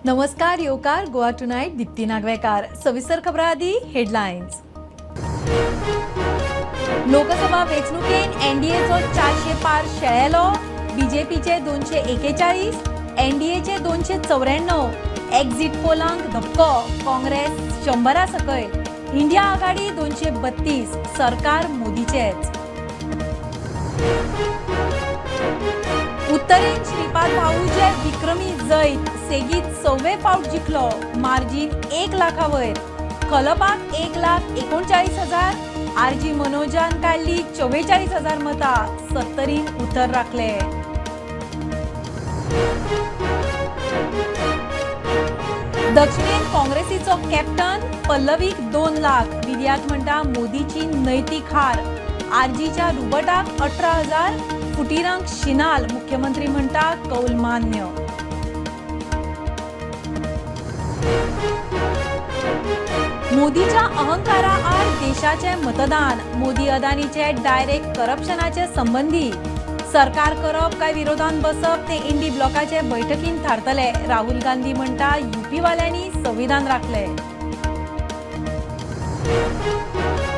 नमस्कार, येवकार गोवा टुनायट. दीप्ती नागवेकार. सविस्तर खबरां आदी हेडलायन्स. लोकसभा वेंचणुकेन एनडीएचो 400 पार शेळेलो. बीजेपीचे 241, एनडीएचे 294. एक्झिट पोलांक धपको. काँग्रेस 100 सकयल, इंडिया आघाडी 232. सरकार मोदीचेच. उत्तरेन श्रीपाद भाऊचे विक्रमी जैत. सेगीत सव्वे फावट जिखलो. मार्जीन 1 लाखा वयर. खलपाक 1,39,000, आरजी मनोजान काडली 44,000 मतां. सत्तरीन उतर राखले. दक्षिणेन काँग्रेसीचो कॅप्टन पल्लवीक 2 लाख. विद्यात म्हणटा मोदीची नैतीक हार. आरजीच्या रुबटाक 18,000, फुटीरांक शिनाल. मुख्यमंत्री म्हणटा कौल मान्य. मोदीच्या अहंकारा आड देशाचे मतदान. मोदी अदानीचे डायरेक्ट करप्शनाचे संबंधी. सरकार करप काय विरोधान बसप ते इंडी ब्लॉकाचे बैठकीन थारतले. राहुल गांधी म्हणटा युपीवाल्यांनी संविधान राखले.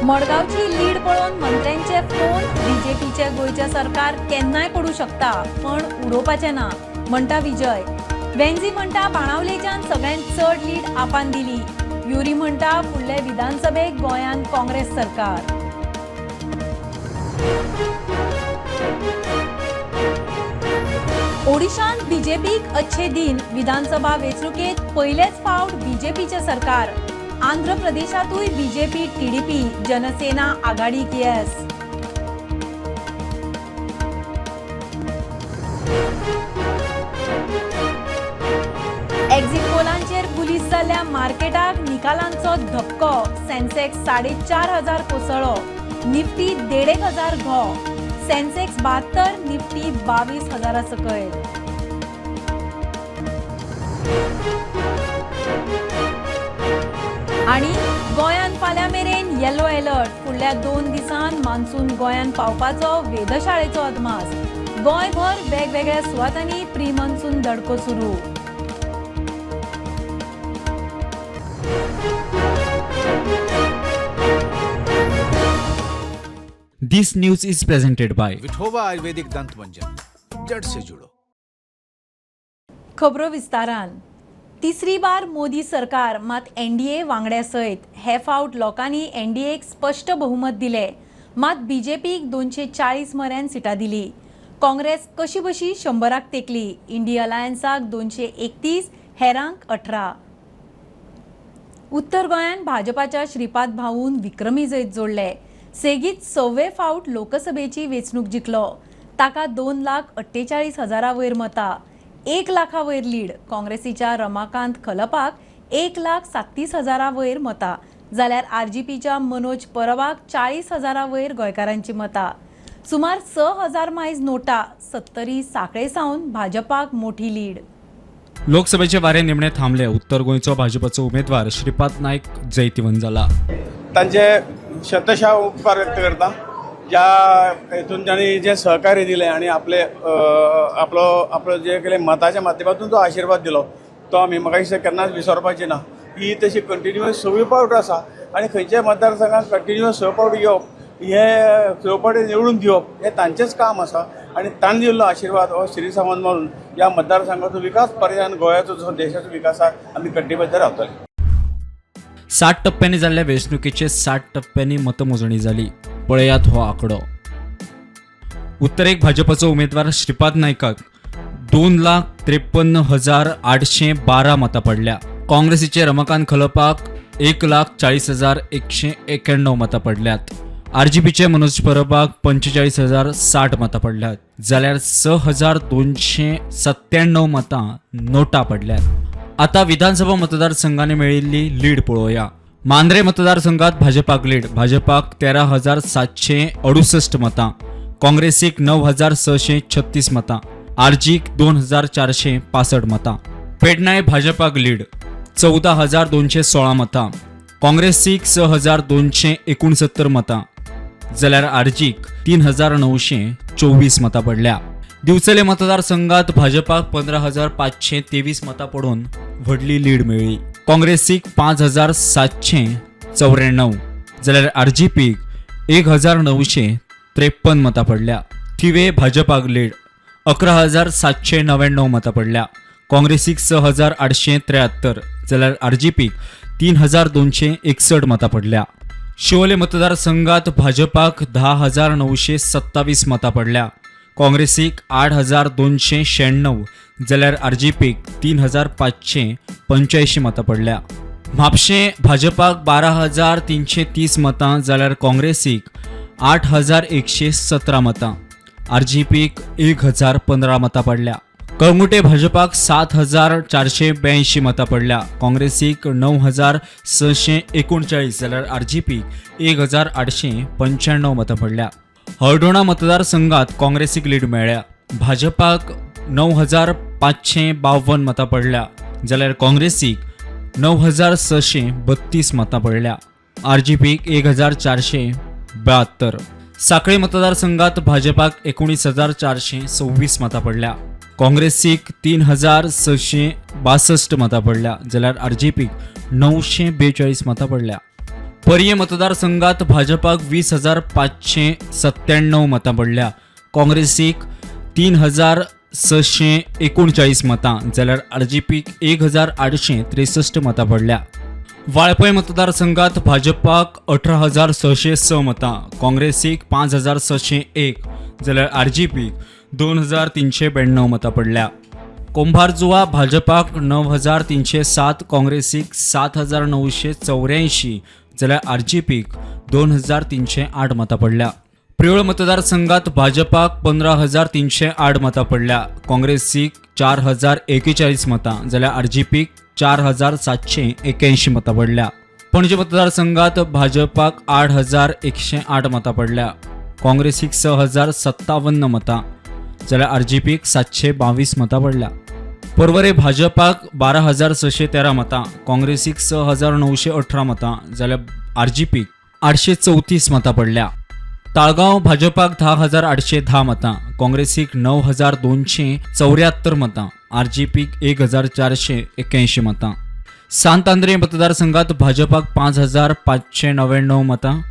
मडगांवची लीड पळोवन मंत्र्यांचे फोन. बीजेपीचे गोंयचे सरकार केन्नाय पडूं शकता, पण उडोवपाचें ना, म्हणटा विजय. वेन्झी म्हणटा बाणावलेच्यान सगळ्यांत चड लीड आपान दिली. युरी म्हणटा फुडले विधानसभेक गोंयांत काँग्रेस सरकार. ओडिशांत बीजेपीक अच्छे दिन. विधानसभा वेंचणुकेत पयलेच फावट बीजेपीचें सरकार. आंध्र प्रदेशांतूय बीजेपी टीडीपी जनसेना आघाडीक येस. एक्झिट पोलांचेर बुलीस जाल्ल्या मार्केटाक निकालांचो धपको. सेन्सेक्स 4,500 कोसळ्ळो, निफ्टी 1,500 घो. सेन्सेक्स 72, निफ्टी 22,000 सकयल. आनी गोंयांत फाल्यां मेरेन येलो अलर्ट. फुडल्या 2 दिसांत मान्सून गोंयांत पावपाचो वेधशाळेचो अदमास. गोंयभर वेगवेगळ्या सुवातांनी प्री मान्सून दडको सुरू. This news is presented by Vithoba Ayurvedic दंत मंजन, जड़ से जुड़ो. खबरो विस्तारान. तिसरी बार मोदी सरकार, मात एनडीए वांगड्या सयत. हे फावट लोकांनी एनडीएक स्पश्ट बहुमत दिले, मात बीजेपीक 240 म्हऱ्यान सिटां दिली. काँग्रेस कशी बशी 100 तेंकली. इंडी अलायन्साक 231, हेरांक 18. उत्तर गोंयांत भाजपाच्या श्रीपाद भाऊन विक्रमी जैत जोडले. सेगीत सव्वे फावट लोकसभेची वेंचणूक जिखलो. ताका 2,48,000 वयर मतां, 1 लाखा वयर लीड. काँग्रेसीच्या रमाकांत खलपाक 1,37,000 वयर मतां, जाल्यार आरजीपीच्या मनोज परबाक 40,000 वयर गोंयकारांची मतां. सुमार 6,000 मायज नोटा. सत्तरी सांखळे सावन भाजपाक मोठी लीड. लोकसभेचे वारे निमणे थांबले. उत्तर गोंयचो भाजपाचो उमेदवार श्रीपाद नायक जैतिवंत जाला. तांचे शतशा उपकार व्यक्त करता, ज्या हेतून तांणी जें सहकार्य दिलें आनी आपले आपलो आपलो जे केले मताच्या माध्यमातून जो आशिर्वाद दिलो तो आमी म्हाका दिसता केन्नाच विसरपाची ना. ही तशी कंटिन्युअस सवी पावट आसा आनी खंयच्याय मतदारसंघात कंटिन्युअस 6 पावट येवप, हे 6 पावटी निवडून दिवप हें तांचेंच काम आसा आनी तांणी दिल्लो आशिर्वाद हो श्रीसामंत म्हणून ह्या मतदारसंघाचो विकास पर्यायान गोंयाचो जसो देशाचो विकासाक आमी कटिबद्ध रावतले. 60 टप्प्यांनी जाल्ल्या वेंचणुकेचे 60 टप्प्यांनी मतमोजणी जाली. पळयात हो आंकडो. उत्तरेक भाजपाचो उमेदवार श्रीपाद नायकाक 2,53,812 मतां पडल्या. काँग्रेसीचे रमाकांत खलपाक 1,40,191 मतां पडल्यात. आरजीपीचे मनोज परबाक 45,060 मतां पडल्यात, जाल्यार 6,297 मतां नोटा पडल्यात. आता विधानसभा मतदारसंघाने मेळिल्ली लीड पळोवया. मांद्रे मतदारसंघात भाजपाक लीड. भाजपाक 13,768 मतां, काँग्रेसीक 9,636 मतां, आरजीक 2,465 मतां. पेडणाय भाजपाक लीड 14,216 मतां, काँग्रेसीक 6,269 मतां, जाल्यार आरजीक 3,924 मतां पडल्या. दिवचले मतदारसंघात भाजपाक 15,523 मतां पडून व्हडली लीड मेळ्ळी. काँग्रेसीक 5794 जाल्यार आरजीपीक 1953 मतां पडल्या. थिवे भाजपाक लीड 11,799 मतां पडल्या. काँग्रेसीक 6873 जाल्यार आरजीपीक 3261 मतां पडल्या. शिवोले मतदारसंघात भाजपाक 10,927 मतां पडल्या. काँग्रेसीक 8296 जाल्यार आरजीपीक 3585 मतां पडल्या. म्हापशें भाजपाक 12,330 मतां जाल्यार काँग्रेसीक 8117 मतां, आरजीपीक 1015 मतां पडल्या. कळंगुटे भाजपाक 7482 मतां पडल्या. काँग्रेसीक 9639 जाल्यार आरजीपीक 1895 मतां पडल्या. हळदोणा मतदारसंघात काँग्रेसीक लीड मेळ्ळ्या. भाजपाक 9552 मतां पडल्या जाल्यार काँग्रेसीक 9632 मतां पडल्या. आरजीपीक 1472. साखळी मतदारसंघात भाजपाक 19,426 मतां पडल्या. काँग्रेसीक 3662 मतां पडल्या जाल्यार आरजीपीक 942 मतां पडल्या. पर्ये मतदारसंघात भाजपाक 20,597 मतां पडल्या. काँग्रेसीक 3639 मतां जाल्यार आरजीपीक 1863 मतां पडल्या. वाळपय मतदारसंघात भाजपाक 18,606 मतां, काँग्रेसीक 5601 जाल्यार आरजीपीक 2392 मतां पडल्या. कुंभारजुवा भाजपाक 9307, काँग्रेसीक 7984 जाल्यार आरजीपीक 2308 मतां पडल्या. प्रियोळ मतदारसंघात भाजपाक 15,308 मतां पडल्या. काँग्रेसीक 4041 मतां जाल्यार आरजीपीक 4781 मतां पडल्या. पणजे मतदारसंघात भाजपाक 8108 मतां पडल्या. काँग्रेसीक 6057 मतां जाल्यार आरजीपीक 722 मतां पडल्या. पर्वरे भाजपाक 12,613 मतां, काँग्रेसीक 6918 मतां जाल्यार आरजीपीक 834 मतां पडल्या. ताळगांव भाजपाक 10,810 मतां, काँग्रेसीक 9274 मतां, आरजीपीक 1481 मतां. सांत आंद्रे मतदारसंघात भाजपाक 5599 मतां,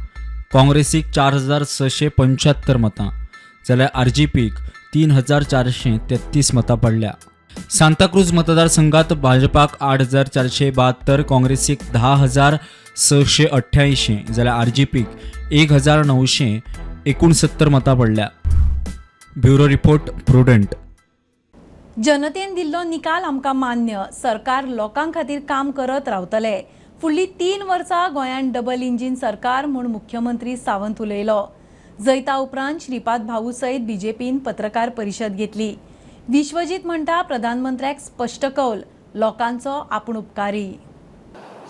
काँग्रेसीक 4675 मतां जाल्यार आरजीपीक 3433 मतां पडल्या. सांताक्रूज मतदारसंघात भाजपाक 8472, काँग्रेसीक 10,688 जाल्यार आरजीपीक 1969 मतां पडल्या. Bureau report, Prudent. जनतेन दिल्लो निकाल आमकां मान्य. सरकार लोकां खातीर काम करत रावतले. फुडली 3 वर्सां गोंयांत डबल इंजीन सरकार म्हूण मुख्यमंत्री सावंत उलयलो. जैता उपरांत श्रीपाद भाऊ सयत बीजेपीन पत्रकार परिशद घेतली. विश्वजीत म्हणटा प्रधानमंत्र्याक स्पश्ट कौल, लोकांचो आपूण उपकारी.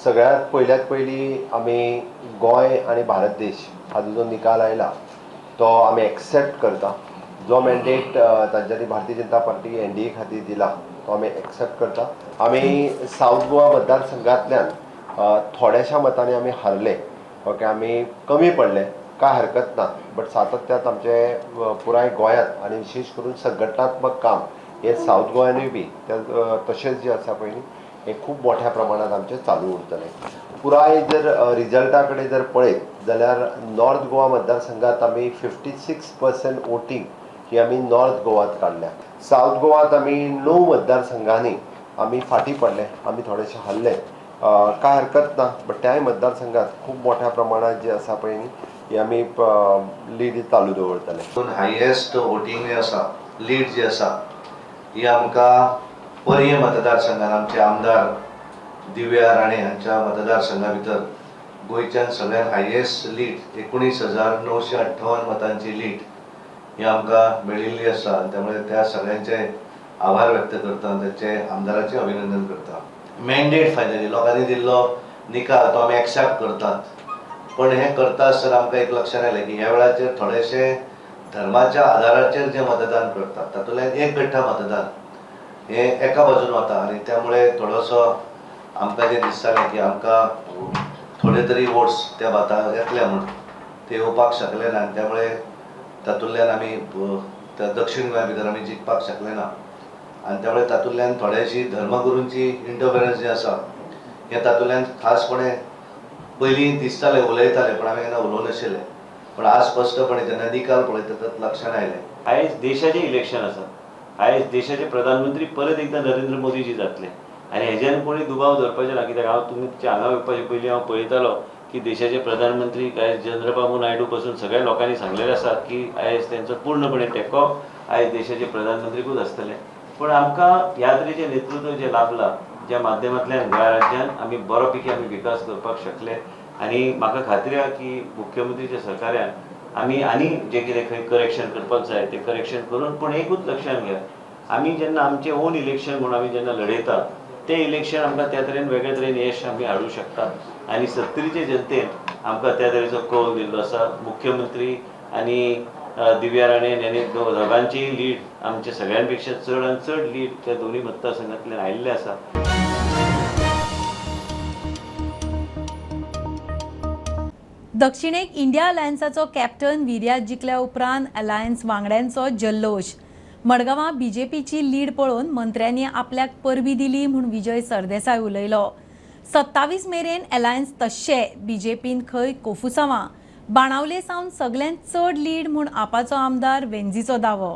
सगळ्यात पयल्यात पयली आमी गोंय आनी भारत देश हाजो जो निकाल आयला तो आमी एक्सेप्ट करता. जो मॅन्डेट तांच्यांनी भारतीय जनता पार्टी NDA खातीर दिला तो आमी एक्सेप्ट करता. आमी सावथ गोवा मतदारसंघांतल्यान थोड्याशा मतांनी आमी हारले, ओके, आमी कमी पडले, काय हरकत ना, बट सातत्यात आमचे पुराय गोंयांत आनी विशेश करून संघटनात्मक काम हे सावथ गोंयानूय बी तशेंच जे आसा पळय न्ही हें खूब मोठ्या प्रमाणात आमचें चालू उरतलें. पुराय जर रिजल्टा कडेन जर पळयत जाल्यार नॉर्थ गोवा मतदारसंघात आमी 56% वोटींग ही आमी नॉर्थ गोवात काडल्या. सावथ गोवात आमी 9 मतदारसंघांनी आमी फाटीं पडले, आमी थोडेशे हारले, काय हरकत ना, बट त्याय मतदारसंघात खूब मोठ्या प्रमाणात जे आसा पळय न्ही ही आमी लीड चालू दवरतले. हायेस्ट वोटींग जे आसा, लीड जी आसा ही आमकां पर्ये मतदारसंघान आमचे आमदार दिव्या राणे हांच्या मतदारसंघा भितर गोंयच्यान सगळ्यात हायेस्ट लीड 19,958 मतांची लीड ही आमकां मेळिल्ली आसा. आनी त्यामुळे त्या सगळ्यांचे आभार व्यक्त करता आनी तांचे आमदाराचें अभिनंदन करता. मॅन्डेट फायनली लोकांनी दिल्लो निकाल तो आमी एक्सेप्ट करतात, पण हें करता आसतना आमकां एक लक्षांत आयलें की ह्या वेळाचेर थोडेशे धर्माच्या आदाराचेर जें मतदान करतात तातूंतल्यान एक गठ्ठा मतदान हें एका बाजून वता आनी त्यामुळे थोडोसो आमकां जें दिसतालें की आमकां थोडे तरी वोट्स त्या भाता येतले म्हूण ते येवपाक शकले ना आनी त्यामुळे तातूंतल्यान आमी त्या दक्षिण गोंया भितर आमी जिखपाक शकले ना. आनी त्यामुळे तातूंतल्यान थोडेशी धर्मगुरूंची इंटरफेरन्स जे आसा हें तातूंतल्यान खासपणे पयलीं दिसतालें, उलयताले, पण आमी केन्ना उलोवं नाशिल्ले, पण आज स्पश्टपणे जेन्ना निकाल पळयता तर लक्षात आयलें. आयज देशाचें इलेक्शन आसा, आयज देशाचे प्रधानमंत्री परत एकदां नरेंद्र मोदीजी जातले आनी हेज्यान कोणी दुबाव दवरपाचें ना. कित्याक हांव तुमच्या हांगा येवपाचे पयलीं हांव पळयतालो की देशाचे प्रधानमंत्री आयज चंद्रबाबू नायडू पासून सगळ्या लोकांनी सांगलेलें आसा की आयज तेंचो पूर्णपणे टेको आयज देशाचे प्रधानमंत्रीकूच आसतले. पूण आमकां ह्या तरेचें नेतृत्व जें लाभलां, ज्या माध्यमांतल्यान ह्या राज्यान आमी बरो पैकी आमी विकास करपाक शकले आनी म्हाका खात्री आहा की मुख्यमंत्रीच्या सरकारान आमी आनी जे कितें खंय करेक्शन करपाक जाय तें करेक्शन करून, पूण एकूच लक्षांत घेया, आमी जेन्ना आमचें ओन इलेक्शन म्हूण आमी जेन्ना लढयतात तें इलेक्शन आमकां त्या तरेन वेगळे तरेन यश आमी हाडूंक शकतात आनी सत्तरीचे जनतेन आमकां त्या तरेचो कौल दिल्लो आसा. मुख्यमंत्री आनी दिव्या राणे आनी दोगांचीय लीड आमच्या सगळ्यां पेक्षा चड आनी चड लीड त्या दोनूय मतदारसंघांतल्यान आयिल्लें आसा. दक्षिणेक इंडिया अलायन्साचो कॅप्टन विर्यात जिखल्या उपरांत अलायन्स वांगड्यांचो जल्लोश. मडगांवां बीजेपीची लीड पळोवन मंत्र्यांनी आपल्याक परबी दिली म्हूण विजय सरदेसाय उलयलो. 27 मेरेन अलायन्स तश्शे बीजेपीन खंय कोफुसांवां. बाणावले सावन सगल्यांत चड लीड म्हूण आपाचो आमदार वेंझीचो दावो.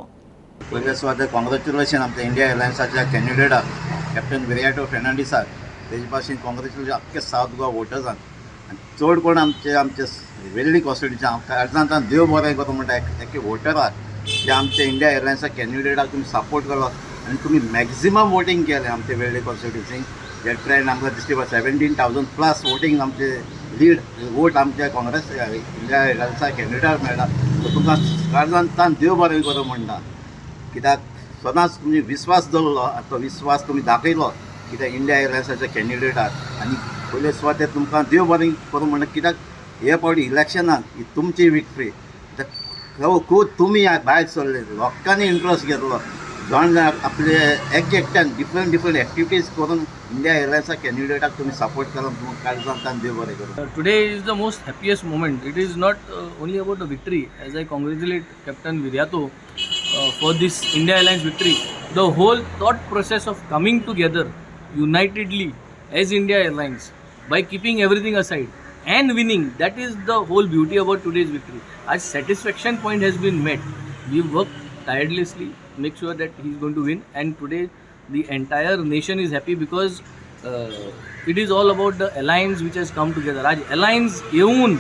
पयले सुवातेर कॉंग्रेच्युलेशन आमच्या इंडिया अलायन्साच्या कॅन्डिडेटाक कॅप्टन विरियाटो फेर्नांडीसाक, तेजे भाशेन कॉंग्रेच्युलेशन आख्खे सावथ गोवा वोटर्सांक. आनी चड कोण आमचे आमचे वेल्ली कॉन्स्टिट्युशन काळजांत देव बरें करूं म्हणटा एके वोटराक जे आमच्या इंडिया एअरलायन्सा कॅन्डिडेटाक तुमी सपोर्ट केलो आनी तुमी मॅक्झिमम वोटींग केलें आमचे वेल्ली कॉन्स्टिट्युन्सीन. जे ट्रेंड आमकां दिसली पळय 17,000 प्लस वोटींग आमचे लीड वोट आमच्या काँग्रेस इंडिया एअरलायन्सा कॅन्डिडेटाक मेळ्ळा. सो तुमकां काळजांत देव बरें करूं म्हणटा, कित्याक सदांच तुमी विस्वास दवरलो आनी तो विस्वास तुमी दाखयलो कित्याक इंडिया एअरलायन्साच्या कॅन्डिडेटाक. आनी पयले सुवातेर तुमकां देव बरें करूं म्हणटा, कित्याक हे फावटी इलेक्शनाक ही तुमची विक्ट्री. कित्याक खूब तुमी भायर सरले, लोकांनी इंट्रस्ट घेतलो, जाण आपले एक एकट्यान डिफरंट डिफरंट एक्टिविटीज करून इंडिया एअरलायन्सा कॅन्डिडेटाक तुमी सपोर्ट केलो. तुमकां काळजांत देव बरें करूं. Today is the most happiest moment. It is not only about the victory, as I congratulate Captain Viriato for this India Alliance victory. The whole thought process of coming together unitedly as India Alliance by keeping everything aside and winning, that is the whole beauty about today's victory. Our satisfaction point has been met. We worked tirelessly, make sure that he is going to win, and today the entire nation is happy because it is all about the alliance which has come together. आज alliance येवन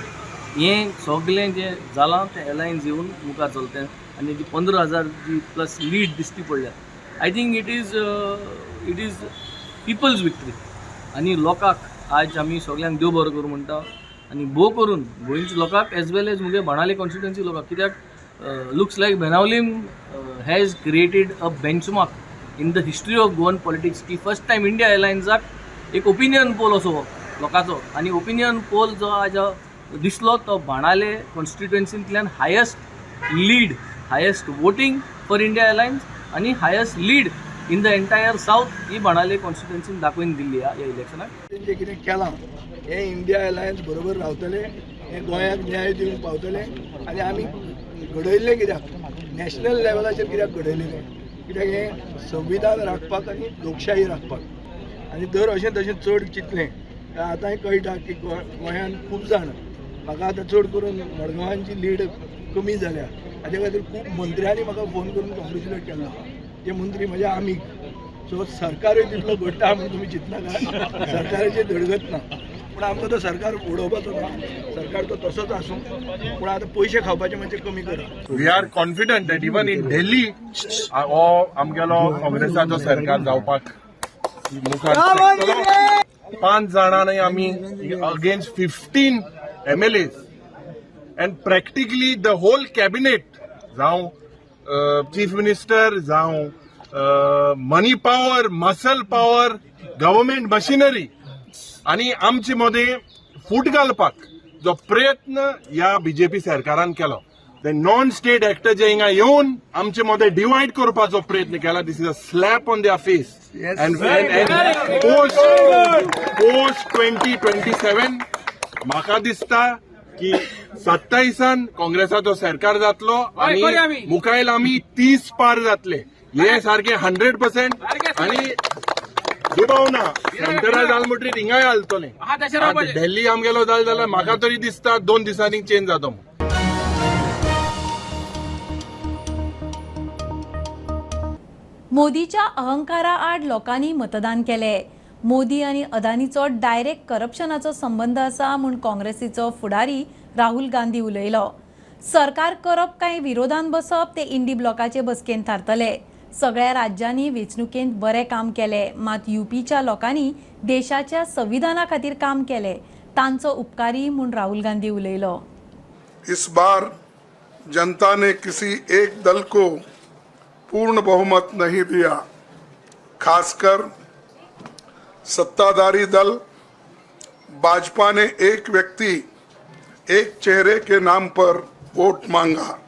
हें सगळें जें जालां तें alliance येवन मुखार चलता आनी जी 15,000 जी प्लस लीड दिश्टी पडल्या, I think it is people's victory. आनी लोकांक आज आमी सगल्यांक देव बरो करूं म्हणटा आनी भोव करून गोंयच्या लोकांक एज वेल एज मुगे बाणावले कॉन्स्टिट्युएन्सी लोकांक, कित्याक looks like Benaulim has created a benchmark in the history of Goan politics की फर्स्ट टायम इंडिया एअरलायन्साक एक ओपिनियन पोल असो लोकांचो, आनी ओपिनियन पोल जो आज दिसलो तो Benaulim कॉन्स्टिट्युएन्सींतल्यान highest lead, highest voting for India Alliance आनी highest lead in the entire south ही बाणावले कॉन्स्टिट्युएन्सीन दाखोवन दिल्ली आहा ह्या इलेक्शनाक. जें कितें केलां हें इंडिया अलायन्स बरोबर रावतलें, हें गोंयाक न्याय दिवंक पावतलें. आनी आमी घडयल्लें कित्याक नॅशनल लेवलाचेर कित्याक घडयलें, कित्याक हें संविधान राखपाक आनी लोकशाही राखपाक. आनी जर अशें तशें चड चिंतलें जाल्यार आतांय कळटा की गोंयांत खूब जाण म्हाका आतां चड करून मडगांवांची लीड कमी जाल्या, हाजे खातीर खूब मंत्र्यांनी म्हाका फोन करून कॉंग्रेच्युलेट केल्लो आहा, जे मंत्री म्हजे आमीग. सो सरकारूय तितलो घडटा म्हूण तुमी चिंतनाका, सरकाराचेर धडगत ना, पूण आमकां तो सरकार उडोवपाचो ना, सरकार तो तसोच आसूं, पूण आतां पयशे खावपाचे मातशे कमी करा. We are confident that even in Delhi हो आमगेलो काँग्रेसाचो सरकार जावपाक मुखार शकतलो. 5 जाणांनी आमी against 15 MLAs and practically the whole cabinet, जावं चीफ मिनिस्टर, जावं money power, muscle power, government machinery, आनी आमचे मदें फूट घालपाक जो प्रयत्न ह्या बीजेपी सरकारान केलो, the non state actor जे हिंगा येवन आमचे मदें डिवायड करपाचो प्रयत्न केला, this is a slap on their face. And post 2027 म्हाका दिसता की 27 काँग्रेसाचो सरकार जातलो आनी मुखायल आमी 30 पार जातले. हे सारखे 100% आनी दुबाव ना. सेंटरा जाल म्हणटरीत हिंगाय हालतलें. दिल्ली आमगेलो जाल जाल्यार म्हाका तरी दिसता 2 दिसांनी चेंज जातो. मोदीच्या अहंकारा आड लोकांनी मतदान केले. मोदी आनी अदानीचो डायरेक्ट करप्शनाचो संबंद आसा म्हूण काँग्रेसीचो फुडारी राहुल गांधी उलयलो. सरकार करप काय विरोधान बसप ते इंडी ब्लॉकाचे बसकेन थारतले. सगळ्या राज्यांनी वेंचणुकेंत बरें काम केलें, मात यूपीच्या लोकांनी देशाच्या संविधाना खातीर काम केलें, तांचो उपकारी म्हूण राहुल गांधी उलयलो. इस बार जनता ने किसी एक दल को पूर्ण बहुमत नहीं दिया. खासकर सत्ताधारी दल भाजपा ने एक व्यक्ति एक चेहरे के नाम पर वोट मांगा.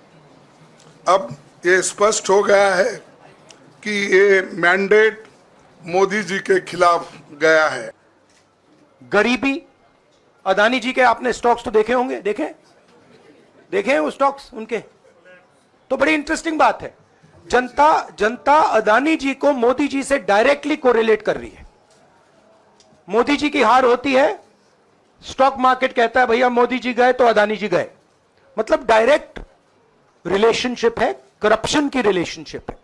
अब ये स्पष्ट हो गया है कि ये मैंडेट मोदी जी के खिलाफ गया है. गरीबी, अदानी जी के आपने स्टॉक्स तो देखे होंगे, देखे हैं वो स्टॉक्स उनके, तो बड़ी इंटरेस्टिंग बात है. जनता अदानी जी को मोदी जी से डायरेक्टली कोरिलेट कर रही है. मोदी जी की हार होती है, स्टॉक मार्केट कहता है भैया मोदी जी गए तो अदानी जी गए. मतलब डायरेक्ट रिलेशनशिप है, करप्शन की रिलेशनशिप है.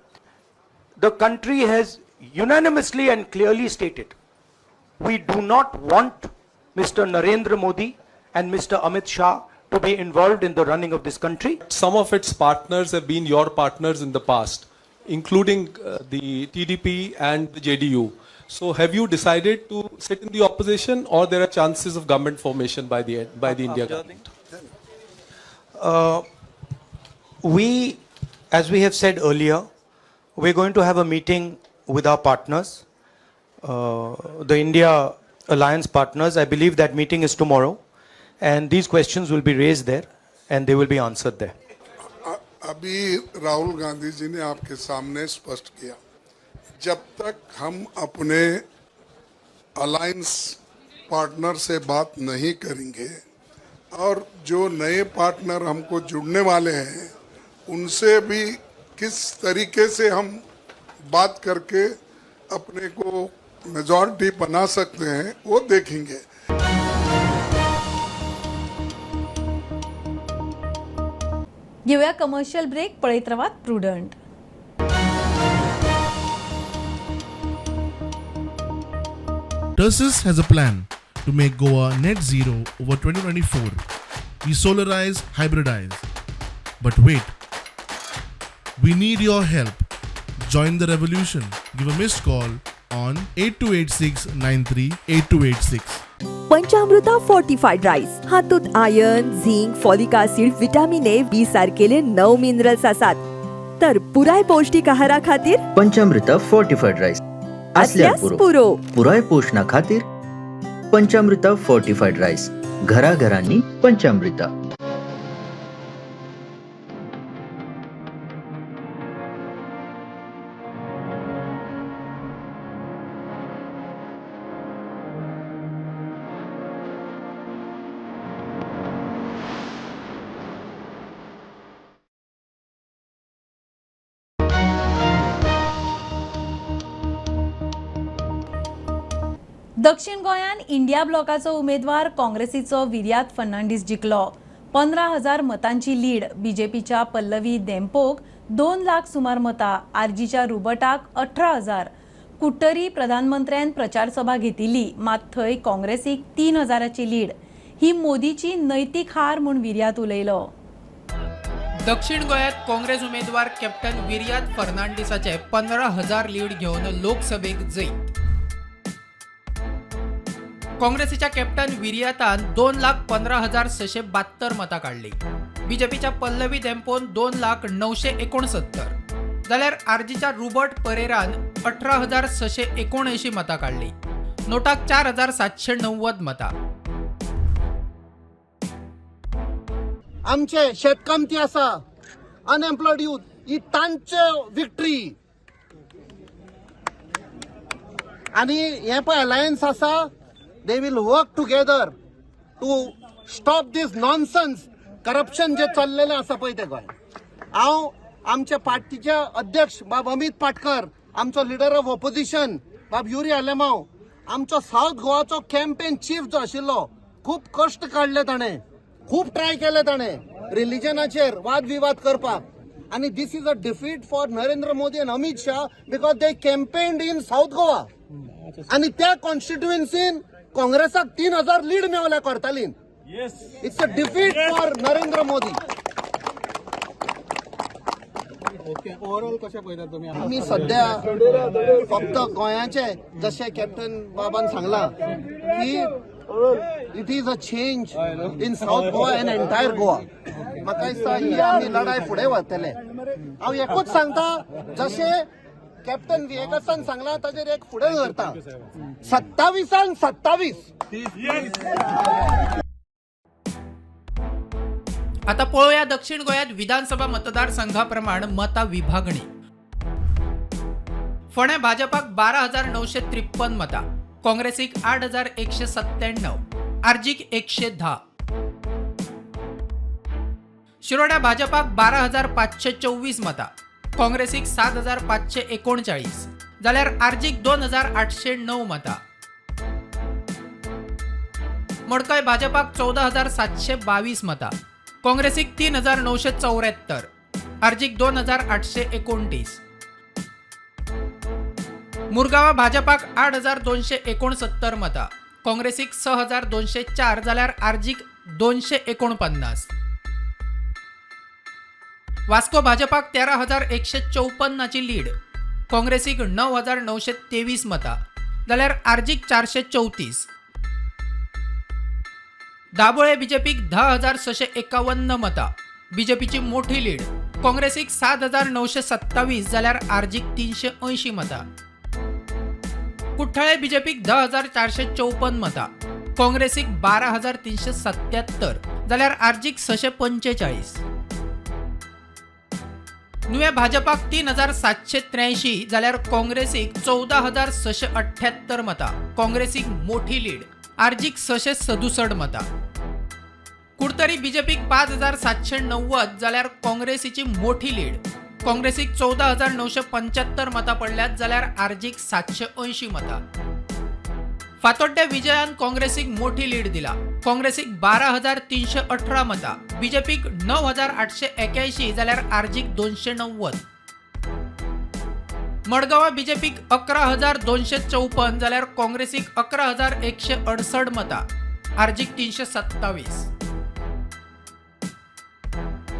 The country has unanimously and clearly stated we do not want Mr. Narendra Modi and Mr. Amit Shah to be involved in the running of this country. Some of its partners have been your partners in the past, including the TDP and the JDU. So have you decided to sit in the opposition, or there are chances of government formation by the India government? We, as we have said earlier, we're going to have a meeting with our partners, the India Alliance partners. I believe that meeting is tomorrow, and these questions will be raised there and they will be answered there. अभी राहुल गांधी जी ने आपके सामने स्पष्ट किया, जब तक हम अपने alliance partner से बात नहीं करेंगे और जो नए पार्टनर हमको जुड़ने वाले हैं उनसे भी किस तरीके से हम बात करके अपने को मेजॉरिटी बना सकते हैं वो देखेंगे. घेऊया कमर्शियल ब्रेक. पळयत रावात prudent. Tersus has a plan to make Goa net zero over 2024. We solarize, hybridize. But wait, we need your help. Join the revolution. Give a missed call on 8286 938286. Panchamruta fortified rice हातूंत iron, zinc, folic acid, vitamin A, B सारकेले 9 minerals आसात. तर पुराय पौष्टिक आहारा खातीर पंचामृता fortified rice आसल्यार पुरो. पुराय पोषणा खातीर पंचामृता फोर्टिफाइड रायस, घराघरांनी पंचामृता. दक्षिण गोंयांत इंडिया ब्लॉकाचो उमेदवार काँग्रेसीचो विर्यात फर्नांडीस जिखलो. 15,000 मतांची लीड. बीजेपीच्या पल्लवी देंपोक 2 लाख सुमार मतां, आरजीच्या रुबटाक 18,000. कुट्टरी प्रधानमंत्र्यान प्रचार सभा घेतिल्ली, मात थंय काँग्रेसीक 3,000ची लीड. ही मोदीची नैतीक हार म्हूण विर्यात उलयलो. दक्षिण गोंयांत काँग्रेस उमेदवार कॅप्टन विर्यात फर्नांडीसाचे 15,000 लीड घेवन लोकसभेक जैत. काँग्रेसीच्या कॅप्टन विर्यातान 2,15,672 मतां काडली. बीजेपीच्या पल्लवी देंपोन 2,00,969 जाल्यार आरजीच्या रुबर्ट परेरान 18,679 मतां काडली. नोटाक 4,790 मतां. आमचे शेतकामती आसा, अनएम्प्लॉयड यूथ, ही तांचे विक्ट्री. आनी हे पळय अलायन्स आसा, they will work together to stop this nonsense corruption जे चल्लेलें आसा पळय तें गोंयांत. हांव आमच्या पार्टीचे अध्यक्ष बाब अमित पाटकर, आमचो लिडर ऑफ ऑपोजिशन बाब युरी आलेमाव, आमचो सावथ गोवाचो कॅम्पेन चीफ जो आशिल्लो, खूब कश्ट काडले ताणें, खूब ट्राय केले ताणें रिलिजनाचेर वादविवाद करपाक. आनी this is a defeat for Narendra Modi आनी Amit Shah because they campaigned in South Goa. आनी त्या कॉन्स्टिट्युएन्सीन काँग्रेसाक 3000 lead मेवल्या करतालीन. It's a defeat for Narendra Modi. Overall कशें पळयतात तुमी? आमी सध्या फक्त गोंयाचे, जशें कॅप्टन बाबान सांगलां की it is a change in South Goa and entire Goa. म्हाका दिसता ही आमी लढाय फुडें व्हरतले. हांव एकूच सांगता, जशें कॅप्टन विएगासान सांगलां ताजेर एक फुडें व्हरता, 27 27. आता पळोवया दक्षिण गोंयांत विधानसभा मतदारसंघाप्रमाण मतां विभागणी. फोंड्या भाजपाक 12,953 मतां, काँग्रेसीक 8,197, आरजीक 110. शिरोड्या भाजपाक 12,524 मतां, काँग्रेसीक 7,539, जाल्यार आरजीक 2,809 मतां. मडकय भाजपाक 14,722 मतां, काँग्रेसीक 3,974, आरजीक 2,829. मुरगांवा भाजपाक 8,269 मतां, काँग्रेसीक 6,204, जाल्यार आरजीक 249. वास्को भाजपाक 13,154 लीड, काँग्रेसीक 9,923 मतां, जाल्यार आरजीक 434. दाबोळे बीजेपीक 10,651 मतां, बीजेपीची मोठी लीड, काँग्रेसीक 7,927, जाल्यार आरजीक 380 मतां. कुठ्ठाळे बीजेपीक 10,454 मतां, काँग्रेसीक 12,377, जाल्यार आरजीक 645. नुवें भाजपाक 3,783, जाल्यार काँग्रेसीक 14,678 मतां, काँग्रेसीक मोठी लीड, आरजीक 667 मतां. कुडतरी बीजेपीक 5,790, जाल्यार काँग्रेसीची मोठी लीड, काँग्रेसीक 14,975 मतां पडल्यात, जाल्यार आरजीक 780 मतां. फातोड्ड्या विजयान काँग्रेसीक मोठी लीड दिला, काँग्रेसीक 12,318 मतां, बीजेपीक 9,881, जाल्यार आरजीक 290. मडगांवा बीजेपीक 11,254, जाल्यार काँग्रेसीक 11,168 मतां, आरजीक 327.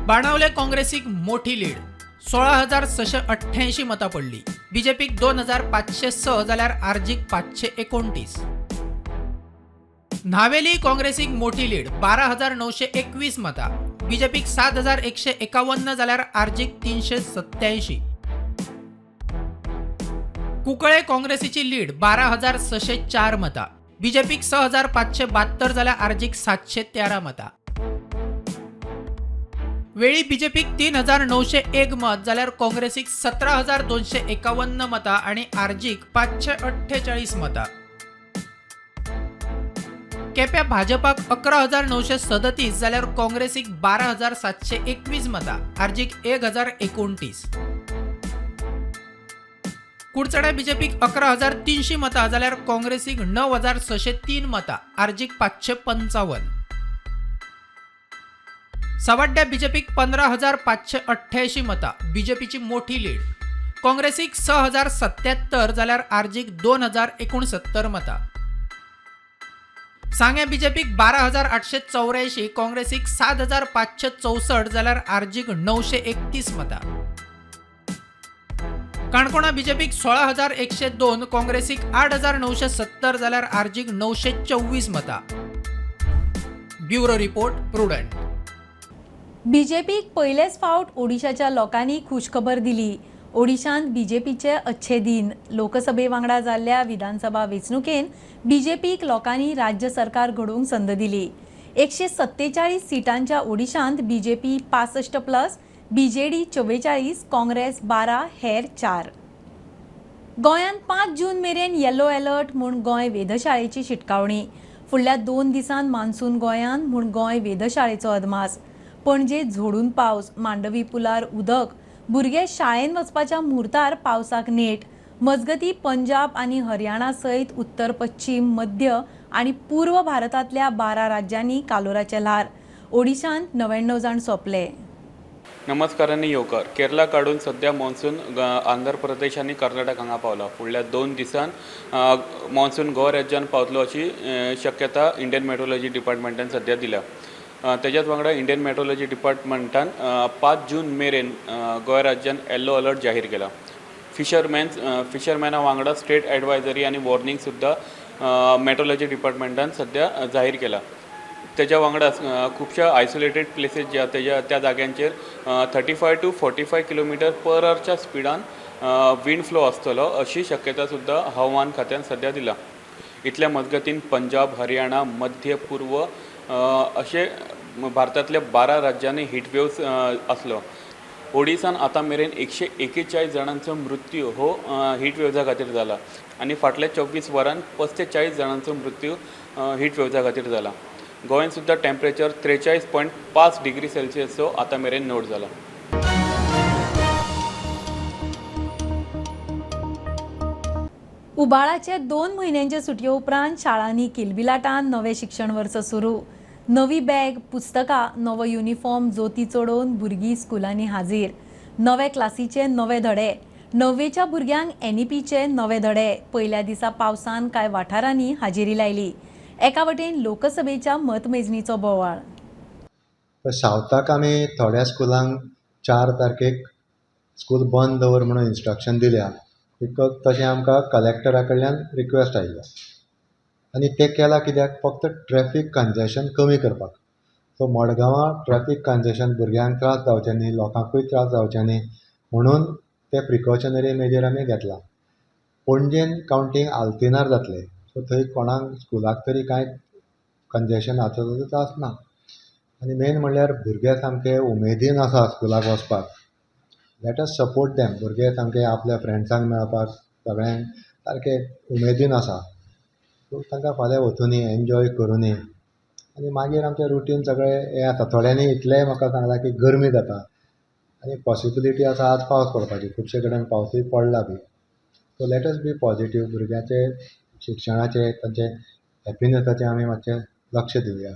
बाणावले काँग्रेसीक मोठी लीड, 16,688 मतां पडली, बीजेपीक 2,506, जाल्यार आरजीक 529. न्हावेली काँग्रेसीक मोठी लीड, 12,921 मतां, बीजेपीक 7,151, जाल्यार आरजीक 387. कुंकळे काँग्रेसीची लीड 12,604 मतां, बीजेपीक 6,572, जाल्यार आरजीक 713 मतां. वेळी बीजेपीक 3,901 मत, जाल्यार काँग्रेसीक 17,251 मतां आनी आरजीक 548 मतां. केप्यां भाजपाक 11,937, जाल्यार काँग्रेसीक 12,721 मतां, आरजीक 1,029. कुडचड्या बीजेपीक 11,300 मतां, जाल्यार काँग्रेसीक 9,603 मतां, आरजीक 555. सवाड्या बीजेपीक 15,588 मतां, बीजेपीची मोठी लीड, काँग्रेसीक 6,077, जाल्यार आरजीक 2,069 मतां. सांगें बीजेपीक 12,884, काँग्रेसीक 7,564, जाल्यार आरजीक 931 मतां. काणकोणा बीजेपीक 16,102, काँग्रेसीक 8,970, जाल्यार आरजीक 924 मतां. Bureau report, Prudent. बीजेपीक पयलेच फावट ओडिशाच्या लोकांनी खुशखबर दिली. ओडिशांत बीजेपीचे अच्छे दिन. लोकसभे वांगडा जाल्ल्या विधानसभा वेंचणुकेन बीजेपीक लोकांनी राज्य सरकार घडोवंक संद दिली. 147 सिटांच्या ओडिशांत बीजेपी 65 प्लस, बीजेडी 44, काँग्रेस 12, हेर 4. गोंयांत 5 जून मेरेन येलो अलर्ट म्हूण गोंय वेधशाळेची शिटकावणी. फुडल्या 2 दिसांत मान्सून गोंयांत म्हूण गोंय वेधशाळेचो अदमास. पणजे झोडून पावस, मांडवी पुलार उदक, भुरगे शाळेन वचपाच्या म्हुर्तार पावसाक नेट. मजगती पंजाब आनी हरियाणा सयत उत्तर पश्चीम, मध्य आनी पूर्व भारतांतल्या 12 राज्यांनी कालोराचे ल्हार. ओडिशांत 99 जाण सोंपले. नमस्कार आनी येवकार. केरला काडून सध्या मॉन्सून आंध्र प्रदेश आनी कर्नाटक हांगा पावला. फुडल्या 2 दिसान मॉन्सून गोवा राज्यान पावतलो अशी शक्यता इंडियन मेट्रोलॉजी डिपार्टमेंटान सध्या दिल्या. तेज्याच वांगडा इंडियन मेट्रोलॉजी डिपार्टमेंटान 5 जून मेरेन गोंय राज्यान येल्लो अलर्ट जाहीर केला. फिशरमॅना वांगडा स्टेट एडवायजरी आनी वॉर्निंग सुद्दां मेट्रोलॉजी डिपार्टमेंटान सध्या जाहीर केला. तेज्या वांगडा खुबश्या आयसोलेटेड प्लेसीस जे आसा तेज्या त्या जाग्यांचेर 35 to 45 kilometre पर अवरच्या स्पिडान विंड फ्लो आसतलो अशी शक्यता सुद्दां हवामान खात्यान सध्या दिला. इतल्या मजगतीन पंजाब, हरियाणा, मध्य पूर्व अशे भारतांतल्या 12 राज्यांनी हिट वेव्स आसलो. ओडिसान आतां मेरेन 141 जाणांचो मृत्यू हो हिट वेव्जा खातीर जाला आनी फाटल्या 24 वरांत 45 जाणांचो मृत्यू हिट वेव्जा खातीर जाला. गोंयांत सुद्दां टेम्परेचर 43.5 डिग्री सेल्सियसचो आतां मेरेन नोट जाला. उबाळाचे 2 म्हयन्यांचे सुटये उपरांत शाळांनी किलबिलाटान नवें शिक्षण वर्स सुरू. नवी बॅग, पुस्तकां, नवो युनिफॉर्म, जोती चडोवन भुरगीं स्कुलांनी हाजीर. नवे क्लासीचे नवे धडे, 9वेच्या भुरग्यांक एनईपीचे नवे धडे. पयल्या दिसा पावसान कांय वाठारांनी हाजेरी लायली. एका वटेन लोकसभेच्या मतमेजणीचो बोवाळ. सावथाक आमी थोड्या स्कुलांक 4 तारखेक स्कूल बंद दवर म्हणून इन्स्ट्रक्शन दिल्या, because तशें आमकां कलेक्टरा कडल्यान रिक्वेस्ट आयिल्लो आनी तें केलां कित्याक, फक्त ट्रॅफीक कंजेशन कमी करपाक. सो मडगांवां ट्रॅफीक कंजेशन भुरग्यांक त्रास जावचे न्ही, लोकांकूय त्रास जावचे न्ही म्हणून ते प्रिकॉशनरी मेजर आमी घेतला. पणजेन कावंटींग आल्तिनार जातलें, सो थंय कोणाक स्कुलाक तरी कांय कंजेशन हाचो त्रास ना. आनी मेन म्हणल्यार भुरगे सामके उमेदीन आसा स्कुलाक वचपाक. Let us support them. भुरगे सामके आपल्या फ्रेंड्सांक मेळपाक सगळ्यांक सारके उमेदीन आसा, सो तांकां फाल्यां वचुनी, एन्जॉय करुनी. आनी मागीर आमचें रुटीन सगळें हें आसा. थोड्यांनी इतलेंय म्हाका सांगलां की गरमी जाता आनी पॉसिबिलिटी आसा आज पावस पडपाची, खुबशे कडेन पावसूय पडला बी. So let us be positive. भुरग्यांचे शिक्षणाचे, तांचे हॅपिनसाचें आमी मातशें लक्ष दिवया.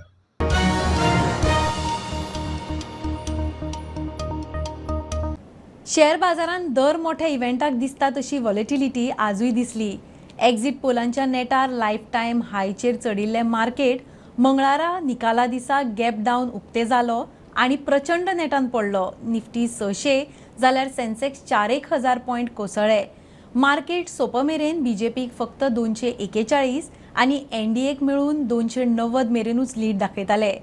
शेअर बाजारांत दर मोठ्या इव्हेंटाक दिसता तशी वॉलेटिलिटी आजूय दिसली. एक्झिट पोलांच्या नेटार लायफ टायम हायचेर चडिल्लें मार्केट मंगळारा निकाला दिसा गॅप डावन उक्ते जालो आनी प्रचंड नेटान पडलो. निफ्टी 600 जाल्यार सेन्सेक्स 4,000 पॉयंट कोसळ्ळे. मार्केट सोंप मेरेन बीजेपीक फक्त 241 आनी एनडीएक मेळून 290 मेरेनूच लीड दाखयताले.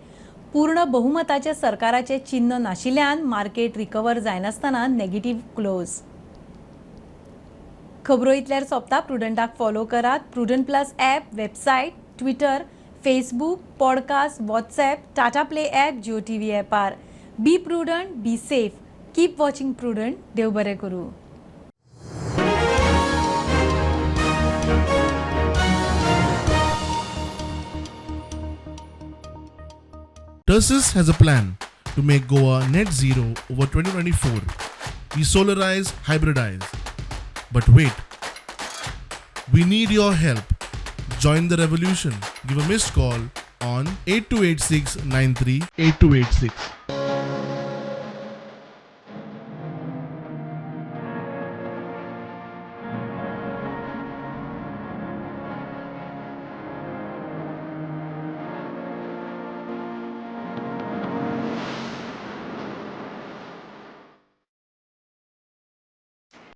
पूर्ण बहुमताचे सरकाराचे चिन्ह नाशिल्ल्यान मार्केट रिकवर जायनासतना नेगेटिव्ह क्लोज. खबरो इतल्यार सोंपता. प्रुडंटाक फॉलो करात. Prudent plus app, website, Twitter, Facebook, podcast, WhatsApp, Tata Play app, Jio TV ॲपार. Be prudent, be safe, keep watching Prudent. देव बरें करूं. Tersus has a plan to make Goa net zero over 2024. We solarize, hybridize. But wait, we need your help. Join the revolution. Give a missed call on 8286 93 8286.